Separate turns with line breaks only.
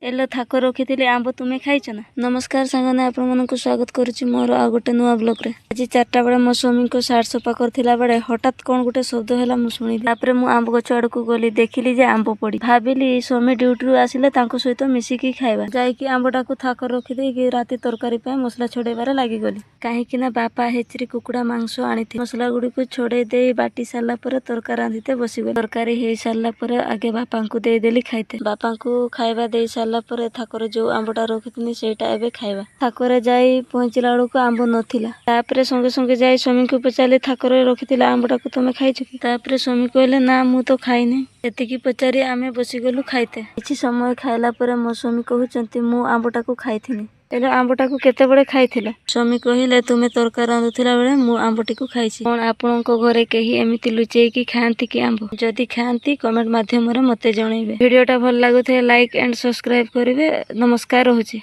Yellow ଥାକ ରଖିଥିଲି ଆମ୍ବ ତୁମେ ଖାଇଛ ନା? ନମସ୍କାର ସାଙ୍ଗମାନେ, ଆପଣମାନଙ୍କୁ ସ୍ୱାଗତ କରୁଛି ମୋର ଆଉ ଗୋଟେ ନୂଆ ବ୍ଲଗରେ। ଆଜି 4ଟା ବେଳେ ମୋ ସ୍ୱାମୀଙ୍କ ସାର୍ଟ ସଫା କରିଥିଲା ବେଳେ ହଠାତ୍ କଣ ଗୋଟେ ଶବ୍ଦ ହେଲା, ମୁଁ ଶୁଣିଲି। ତାପରେ ମୁଁ ଆମ୍ବ ଗଛ ଆଡକୁ ଗଲି, ଦେଖିଲି ଯେ ଆମ୍ବ ପଡି। ଭାବିଲି ସ୍ୱାମୀ ଡ୍ୟୁଟିରୁ ଆସିଲେ ତାଙ୍କ ସହିତ ମିଶିକି ଖାଇବା। ଯାଇକି ଆମ୍ବଟାକୁ ଥାକ ରଖିଦେଇକି ରାତି ତରକାରୀ ପାଇଁ ମସଲା ଛଡେଇବାରେ ଲାଗିଗଲି, କାହିଁକି ନା ବାପା ହେଚରି କୁକୁଡ଼ା ମାଂସ ଆଣିଥିଲେ। ମସଲା ଗୁଡ଼ିକୁ ଛଡେଇ ଦେଇ ବାଟି ସାରିଲା ପରେ ତରକାରୀ ରାନ୍ଧିତେ ବସିଗଲି। ତରକାରୀ ହେଇ ସାରିଲା ପରେ ଆଗେ ବାପାଙ୍କୁ ଦେଇଦେଲି ଖାଇତେ। ବାପାଙ୍କୁ ଖାଇବା ଦେଇ ସାରିଲା ପରେ ଥାକରେ ଯୋଉ ଆମ୍ବଟା ରଖିଥିଲି ସେଇଟା ଏବେ ଖାଇବା। ଥାକରେ ଯାଇ ପହଞ୍ଚିଲା ବେଳକୁ ଆମ୍ବ ନଥିଲା। ତାପରେ ସଙ୍ଗେ ସଙ୍ଗେ ଯାଇ ସ୍ୱାମୀଙ୍କୁ ପଚାରିଲି, ଥାକରେ ରଖିଥିଲା ଆମ୍ବଟାକୁ ତମେ ଖାଇଛ କି? ତାପରେ ସ୍ୱାମୀ କହିଲେ, ନା ମୁଁ ତ ଖାଇନି। ଏତିକି ପଚାରି ଆମେ ବସିଗଲୁ ଖାଇତେ। କିଛି ସମୟ ଖାଇଲା ପରେ ମୋ ସ୍ୱାମୀ କହୁଛନ୍ତି, ମୁଁ ଆମ୍ବଟାକୁ ଖାଇଥିଲି। ହେଲେ ଆମ୍ବଟାକୁ କେତେବେଳେ ଖାଇଥିଲ? ସ୍ୱାମୀ କହିଲେ, ତୁମେ ତରକାରୀ ରାନ୍ଧୁଥିଲା ବେଳେ ମୁଁ ଆମ୍ବଟିକୁ ଖାଇଛି। କଣ ଆପଣଙ୍କ ଘରେ କେହି ଏମିତି ଲୁଚେଇକି ଖାଆନ୍ତି କି ଆମ୍ବ? ଯଦି ଖାଆନ୍ତି କମେଣ୍ଟ ମାଧ୍ୟମରେ ମତେ ଜଣେଇବେ। ଭିଡିଓଟା ଭଲ ଲାଗୁଥିଲେ ଲାଇକ୍ ଆଣ୍ଡ ସବସ୍କ୍ରାଇବ କରିବେ। ନମସ୍କାର, ରହୁଛି।